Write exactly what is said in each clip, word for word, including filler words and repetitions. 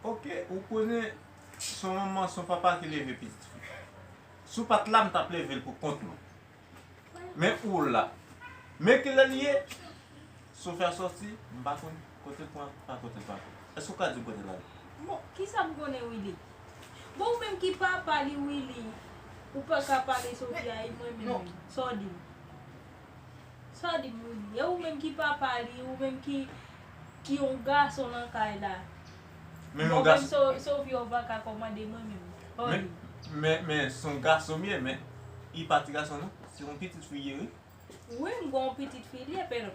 Ok, ou konnen se yon manman, se yon papa ki leve pitit fi. Si w pa t la, m t ap leve l pou kont mwen. Men ou la. Men kilè l ye? Sofia sòti, m pa konn kote l pran, pa kote l pa konn. Èske w ka di m kote l ale? Bon, kisa m konnen Willy? Bon, ou menm ki papa li Willy, ou pa ka pale Sofia e mwen menm. Non. Sa w di m? Sa w di m Willy? E ou menm ki papa li, ou menm ki, ki yon gason nan kay la. Men yon gason. Bon, menm So-, Sofia ou pa ka kòmande mwen menm. Sa w di m? Men, men, men se yon gason m ye, men li pa ti gason non. Se yon pitit fi l ye wi. Wi, m gon pitit fi l ye, pero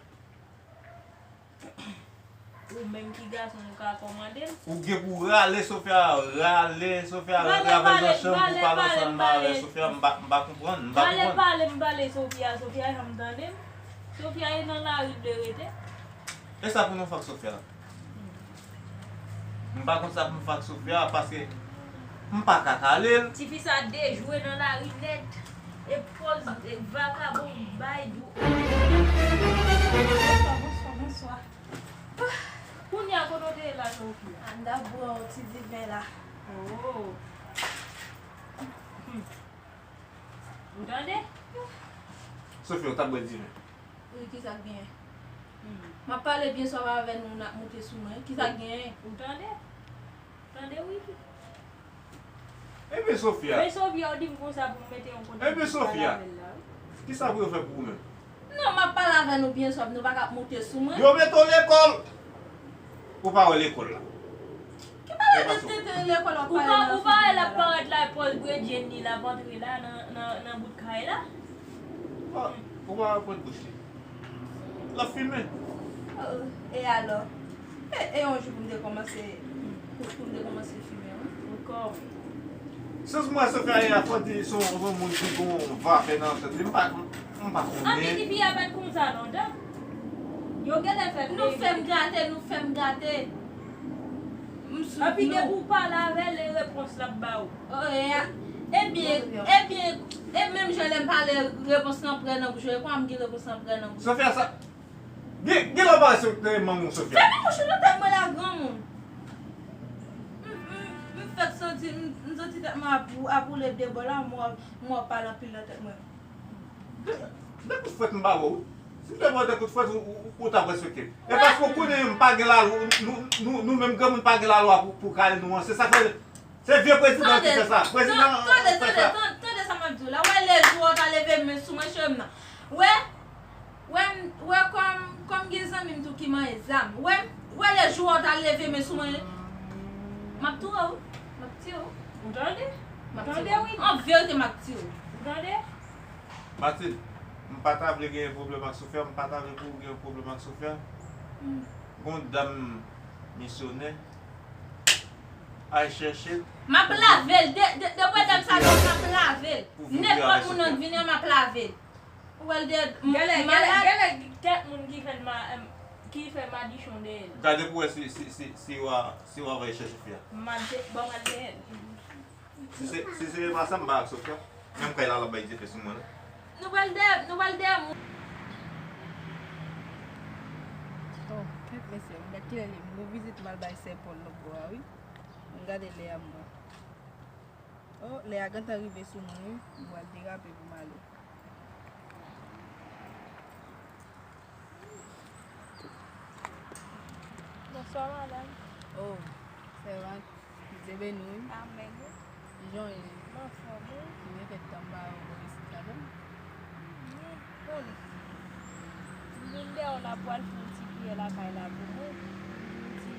ou menm ki gason ou ka kòmande l. Ou gen pou rale Sofia, rale Sofia, rantre avè l nan chanm pou pale ansanm avè Sofia, m pa, m pa konprann, m pa konprann. Rale pale, m pale Sofia, Sofia janm tande m. Sofia e nan lari l vle rete. E sa pou nou fè ak Sofia? M pa konn sa pou m fè ak Sofia, paske m pa ka kale l. Tifi sa dejwe nan lari nèt. E pòz, e vakabon bay dou. Bonswa, bonswa, bonswa. Kounye a kote w te ye la, Sofia? A, m t ap bwè yon ti diven la. Oh. Hmm. Ou tande? Sofia, ou t ap bwè diven? Wi, kisa k genyen? Hmm. M ap pale byen swav avè nou, n ap moute sou mwen. Kisa k genyen? Ou tande? Tande, wi. Ebyen, Sofia. Men Sofia, ou di m konsa pou m mete yon kote pou m pale avè l la, wi. Ebyen, Sofia, kisa pou yo fè pou ou menm? Non, m ap pale avè nou byen swav, nou pa ka ap moute sou mwen. Yo mete w lekòl. Ou pa wè lekòl la. Ki pale de tenten lekòl w ap pale la, Sofia? Ou pa wè l ap parèt la, pòz bredjenn li l ap antre la nan, nan, nan bout kay la. Ou pa wè pòt bouch li. L ap fimen. Oh, e alò? E, e yon jou pou m te kòmanse, pou, pou m te kòmanse fimen, wi. Ankò, wi. Sans mwen, Sofia, e a fò di se yon, se yon moun ki gon vapè nan tèt li. M pa, m pa konnen. Anpi tifi a pa t konsa lontan. Yo genlè fè l reve. Nou fè m gate, nou fè m gate. M sou dlo. Anpi depi w pale avè l, e repons l ap ba w. Oh, e a. Ebyen, ebyen, e menm jan lè m pale, repons lan prè nan bouch ou, e kwa m gen repons lan prè nan bouch ou. Sofia, sa, Gen, gen lè w pale sou tèt manman w, Sofia. Fèmen bouch ou nan tèt mwen la, granmoun. M, m, m fèk santi, m, m santi tèt mwen ap, ap woule de bò la, m wè, m wè w pale anpil nan tèt mwen. De, de kout fwèt m ba w, wi. Si m te ba w de kout fwèt, ou, ou, ou t ap respekte m. E paske w konnen m pa gen lalwa, nou, nou, nou menm granmoun pa gen lalwa pou, pou kale nou an. Se sa k fè Se vye prezidan ki fè sa. Prezidan fè sa. Tande, tande, tande, tande sa m ap di w la. Wè lè jou a w ta leve men sou mwen, cheri m nan. Wè, wè, wè kòm, kòm gen zanmi m tou ki manyen zam. Wè, wè lè jou a w ta leve men sou mwen, m ap touye w. M ap tiye w. Ou tande? M ap tiye w. Ou tande, wi. An verite, m ap tiye w. Ou tande? Matilde, m pa ta vle genyen pwoblèm ak Sofia, m pa ta vle pou w gen pwoblèm ak Sofia. Hmm. Gon dam misyonè. Al chèche l. M ap lave l. De, de, de pwodèm sa yo, m ap lave l. Nenpòt moun nan k vini an, m ap lave l. Ou wè l de, m, malad. Genlè, genlè, genlè kèk moun ki fè l ma-, em, ki fè madichon dèyè l. Gade pou wè si, si, si, si w a, si w a va chèche fi a. M al de, bon, m al dèyè l. Si se, si se pa sa, m pa ak Sofia. Menm kay la, l ap bay dife sou mwen, non. Nou pral dèyè, nou pral dèyè moun. Oh, kèt mesye, m gad kilè li ye. M gon vizit m al bay sè Pòl lòt bò a, wi. M gade lè a m wè. Oh, lè a gentan rive sou mwen, wi. M pral derape pou m ale. Bonswa, madanm. Oh, sèvant, Bondye beni w, wi. Amèn. Kijan w ye? M anfòm, wi. Ki gen kèk tan m pa wè w bò isit la menm. Wi, bon. M vin dèyè w la pou al fè yon ti priyè lakay la pou mwen. Yon ti,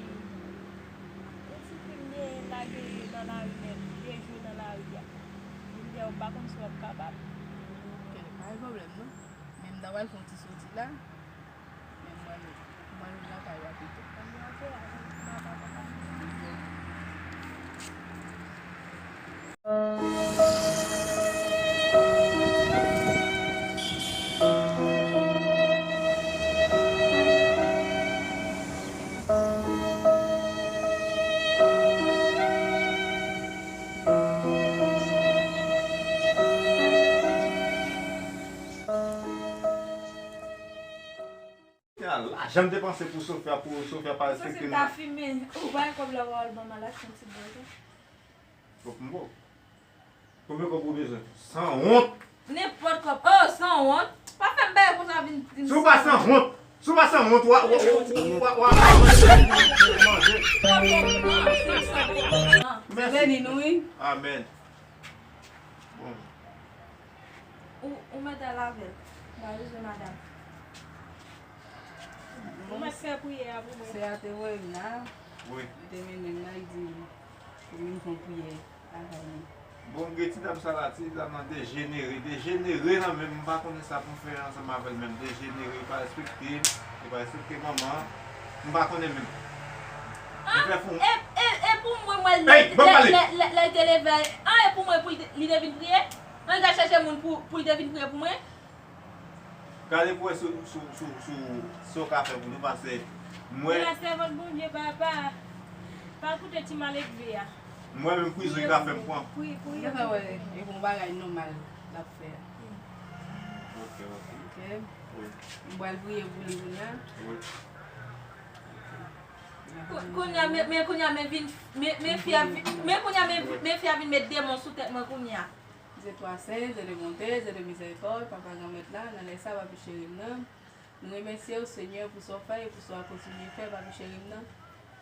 yon ti fi m genyen lage nan lari nèt, dejwe nan lari a. M vin dèyè w, m pa konn si w ap kapab. Ok, pa gen pwoblèm non. Men m ta pral fè yon ti soti la. Men mwen, mwen lakay la pito. Ala Jan m te panse pou Sofia, pou Sofia pa respekte m. Ou panse m ta fimen? Ou bay kòb la w al ban m al achte yon ti bwè tou. Fòk m ba w. Konbyen kòb ou bezwen? Sanwont! Nenpòt kòb. Oh, sanwont! Pa fè m bagay konsa vin di m. Si w pa sanwont, si w pa sanwont, w a, w a, w a, w a, w a manje. Mèsi. Beni nou, wi. Amèn. Bon. Ou, ou mèt al avè l. M pa bezwen madanm. Ou mèt fè priyè a pou mwen. Sè a te voye m la. Wi. Li te mennen m la, li di pou m vin fè yon priyè lakay li. Bon, gen ti dam sa la, ti dam nan dejenere, dejenere nan menm, m pa konnen sa pou m fè ansanm avè l menm, dejenere, li pa respekte m, li pa respekte manman, m pa konnen menm. Li fè fon. E, e, e pou mwen, mwen, lè, lè, lè, lè, lè l te leve, an, e pou mwen, pou li te, li te vin priye? An, li t al chèche moun pou, pou li te vin priye pou mwen? Gade pou wè si, si, si, si, si w ka fè pou nou, paske mwen. Mwen la sèvant Bondye, papa. Pa koute ti maledve a. Mwen menm prizon li ka fè m pran. Pri, pri. Li ka wè, e bon bagay nòmal l ap fè a. Ok, ok. Ok. Wi. M pral priye pou li kounye a. Wi. Kou-, kounye a, men, men kounye a, men vin, men, men fi a vin, men kounye a, men, men fi a vin met demon sou tèt mwen kounye a. Dieu toi saint, Dieu de bonté, Dieu de miséricorde, Papa Granmèt la, nan lè sa, Papi cheri m nan, nou remèsye w, Senyè, pou sa w fè e pou sa w ap kontinye fè, Papi cheri m nan.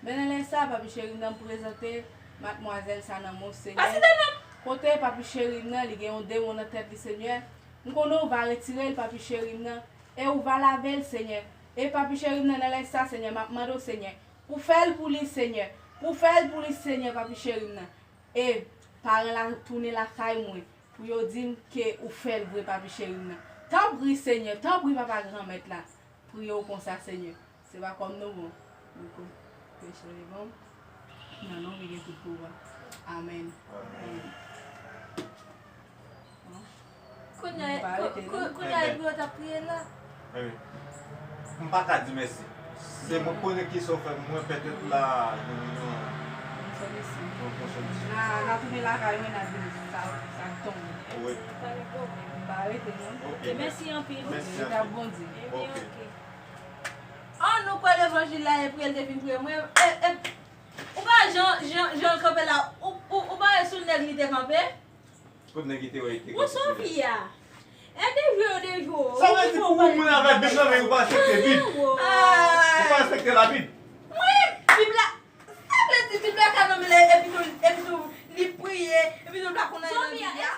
Men nan lè sa, Papi cheri m nan, m prezante madmwazèl sa nan men w, Senyè. Kote Papi cheri m nan, li gen yon demon nan tèt li, Senyè. M konnen w va retire l, Papi cheri m nan, e w va lave l, Senyè. E Papi cheri m nan, nan lè sa, Senyè, m ap mande w, Senyè, pou fè l pou li, Senyè. Pou fè l pou li, Senyè, Papi cheri m nan. E paran la tounen lakay mwen pou yo di m ke ou fè l vre, Papi cheri m nan. Tanpri, Senyè, tanpri, Papa Granmèt la, priye w konsa, Senyè. Se pa kòm nou bon, nou ko-, peche nou bon. Nan non ki gen tout pouvwa. Amèn. Amèn. Kounye a, ko-, ko-, kounye a, epi yo t ap priye la. Ebyen, m pa ka di mèsi. Se mwen konnen ki sa w fè mwen petèt la, nou, nou, nou pran solisyon. N a, n a tounen lakay mwen, n a di sa, sa k tonbe. Wi. Pa gen pwoblèm. M pa rete non. Ok. Mèsi anpil. Mèsi anpil. Bondye. Ebyen, ok. An nou kwè levanjil la, epi l te vin priye mwen. E, e, ou pa jan, jan, jan l kanpe la, ou, ou, ou pa wè sou nèg li te kanpe? Kot nèg ki te wè li te kanpe sou li? Ou Sofia. E de jwe yo de jwe. Sa vle di pou moun avèk Bib nan men yo pa respekte Bib. Yo pa respekte Labib. Wi, Bib la. Sa vle di Bib la ka nan men l, epi tou, epi tou li priye, epi tou l pa konn anyen nan Bib la.